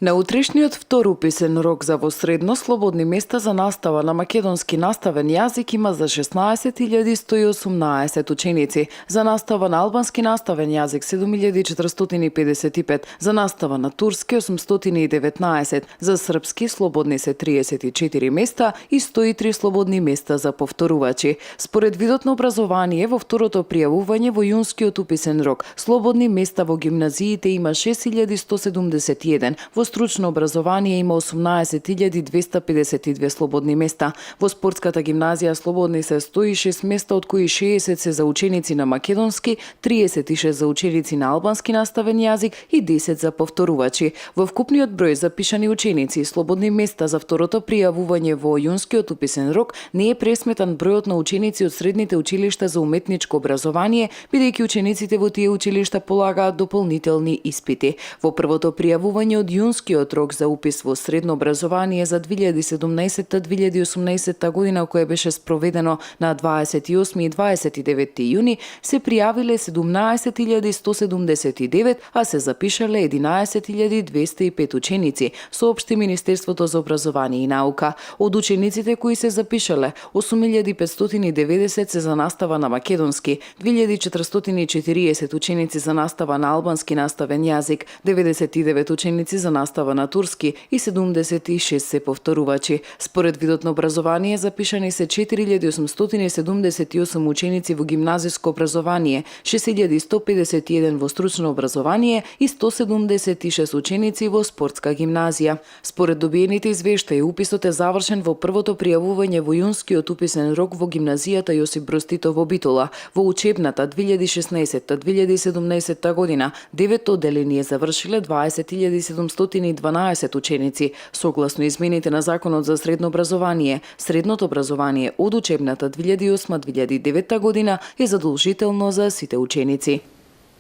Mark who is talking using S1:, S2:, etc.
S1: На утрешниот втор уписен рок за во средно слободни места за настава на македонски наставен јазик има за 16.118 ученици, за настава на албански наставен јазик 7.455, за настава на турски 819, за српски слободни се 34 места и 103 слободни места за повторувачи. Според видот на образование, во второто пријавување во јунскиот уписен рок, слободни места во гимназиите има 6.171, во стручно образование има 18.252 слободни места. Во спортската гимназија слободни се 106 места, од кои 60 се за ученици на македонски, 36 за ученици на албански наставен јазик и 10 за повторувачи. Во вкупниот број запишани ученици и слободни места за второто пријавување во јунскиот уписен рок не е пресметан бројот на ученици од средните училишта за уметничко образование, бидејќи учениците во тие училишта полагаат дополнителни испити. Во првото пријавување од јунскиот рок за упис во средно образование за 2017-2018 година, кое беше спроведено на 28 и 29 јуни, се пријавиле 17.179, а се запишале 11.205 ученици, соопшти Министерството за образование и наука. Од учениците кои се запишале, 8.590 се за настава на македонски, 2.440 ученици за настава на албански наставен јазик, 99 ученици за настава на турски и 76 се повторувачи. Според видот на образование запишани се 4.878 ученици во гимназиско образование, 6.151 во стручно образование и 176 ученици во спортска гимназија. Според добиените извештаи, уписот е завршен во првото пријавување во јунскиот уписен рок во гимназијата Јосип Броз Тито во Битола. Во учебната 2016-2017 година 9 одделени е завршиле 20.712 ученици. Согласно измените на Законот за средно образование, средното образование од учебната 2008-2009 година е задолжително за сите ученици.